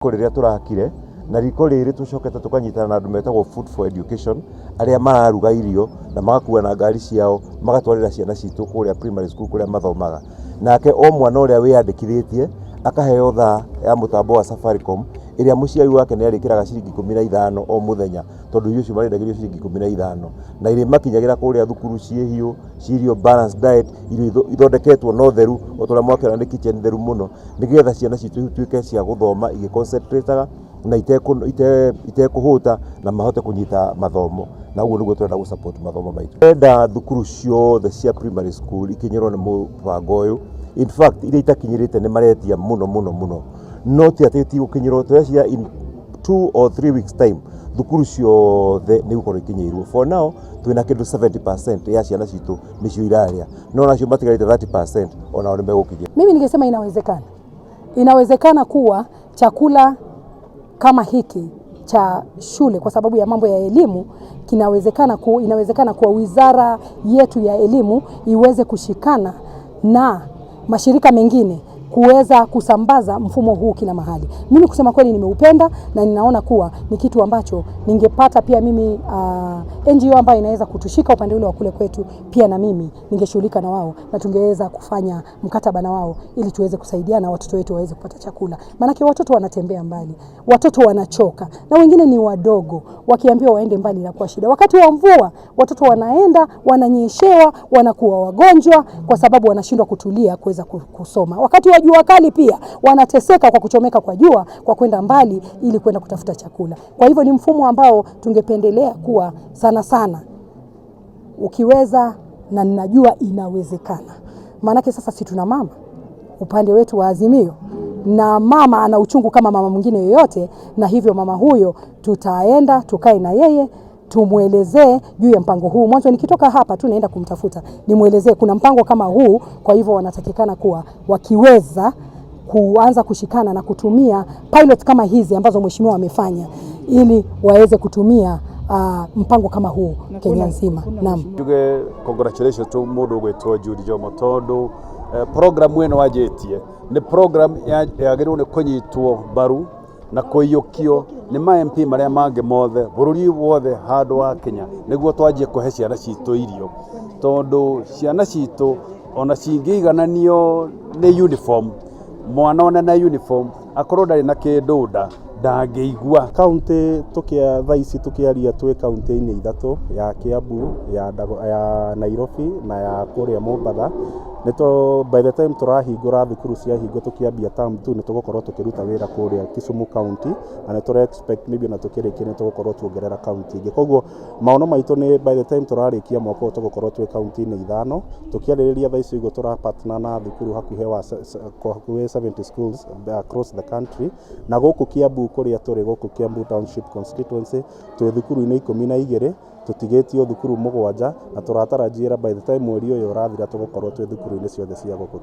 Rĩrĩa tũrakire na riko rĩrĩ, tũcokete tũkanyitana na andũ metagwo Food for Education, arĩa mararuga irio na magakua na ngari ciao, magatwarĩra ciana citũ kũrĩa primary school kũrĩa mathomaga. Nake o mwana ũrĩa wĩyandĩkithĩtie akaheo thaa ya mũtambo wa Safaricom, ĩrĩa mũciari wake nĩ arĩkĩraga ciringi 15 o mũthenya, tondũ irio icio marendagĩrio ciringi 15, na irĩmakinyagĩra kũrĩa thukuru ciĩ hiũ, ciĩ irio balanced diet, irio ithondeketwo na ũtheru o ta ũrĩa mwakĩona, nĩ kitchen theru mũno, nĩgetha ciana citũ ituĩke cia gũthoma igĩconcentrateaga na itekũhũta na mahote kũnyita mathomo. Na ũguo nĩguo tũrenda gũ support mathomo maitũ. Tũrenda thukuru ciothe cia primary school ikinyĩrwo nĩ mũbango ũyũ. In fact, iria itakinyĩrĩte nĩ maretia mũno mũno mũno, no ti atĩ tigũkinyĩrwo. Tũreciria in 2 or 3 weeks time thukuru ciothe nĩ igũkorwo ikinyĩirwo. For now twĩna kĩndũ 70% ya ciana citũ nĩcio irarĩa, no nacio matigarĩte 30% onao nĩ megũkinyĩra. Mimi ningesema inawezekana, inawezekana kuwa chakula kama hiki cha shule kwa sababu ya mambo ya elimu inawezekana kuwa wizara yetu ya elimu iweze kushikana na mashirika mengine kuweza kusambaza mfumo huu kila mahali. Mimi kusema kweli nimeupenda na ninaona kuwa ni kitu ambacho ningepata pia mimi NGO ambayo inaweza kutushika upande ule wa kule kwetu, pia na mimi ningeshughulika na wao na tungeweza kufanya mkataba na wao ili tuweze kusaidiana watoto wetu waweze kupata chakula. Maanake watoto wanatembea mbali, watoto wanachoka na wengine ni wadogo, wakiambiwa waende mbali inakuwa shida. Wakati wa mvua watoto wanaenda wananyeshewa, wanakuwa wagonjwa kwa sababu wanashindwa kutulia kuweza kusoma. Wakati wa jua kali pia wanateseka kwa kuchomeka kwa jua kwa kwenda mbali ili kwenda kutafuta chakula. Kwa hivyo ni mfumo ambao tungependelea kuwa sana sana ukiweza, na ninajua inawezekana. Maanake sasa si tuna mama upande wetu wa Azimio, na mama ana uchungu kama mama mwingine yoyote, na hivyo mama huyo tutaenda tukae na yeye tumwelezee juu ya mpango huu. Mwanzo nikitoka hapa tu naenda kumtafuta nimwelezee kuna mpango kama huu. Kwa hivyo wanatakikana kuwa wakiweza kuanza kushikana na kutumia pilot kama hizi ambazo mheshimiwa amefanya ili waweze kutumia mpango kama huu Kenya nzima. Naam. Njuge congratulations to mundu ugwitwo Jude Njomo, tondu program ĩno wanjĩtie nĩ program yagĩrĩirwo nĩ kũnyitwo mbaru na kũiyũkio nĩ ma MP marĩa mangĩ mothe bũrũri wothe handũ wa Kenya, nĩguo twanjie kũhe ciana citũ irio, tondũ ciana citũ ona cingĩigananio nĩ uniform, mwana ona na uniform akorwo ndarĩ na kĩndũ nda ndangĩigua. Kaunti tukia thaa ici tukiaria twĩ kaunti-inĩ ithatũ, ya Kiambu, ya Nairobi na ya kũrĩa Mombatha. Nĩ by the time tũrahingũra thukuru ciahingwo tũkĩambia term 2, nĩ tũgũkorwo tũkĩruta wĩra kũrĩa Kisumu County, na nĩ tũra expect maybe ona tũkĩrĩkia nĩ tũgũkorwo tuongerera kaunti ingĩ. Koguo maono maitũ nĩ by the time tũrarĩkia mwaka ũyũ tũgũkorwo twĩ kaunti-inĩ ithano. Tũkĩarĩrĩria thaa ici ũguo tũra partner na thukuru hakuhĩ 70 schools across the country, na gũkũ Kiambu kũrĩa tũrĩ, gũkũ Kiambu Township constituency, twĩ thukuru-inĩ 12, tũtigĩtio thukuru mũgwanja, na tũratarajia by the time mweri ũyũ ũrathira tũgũkorwo twĩ thukuru-inĩ ciothe cia gũkũ.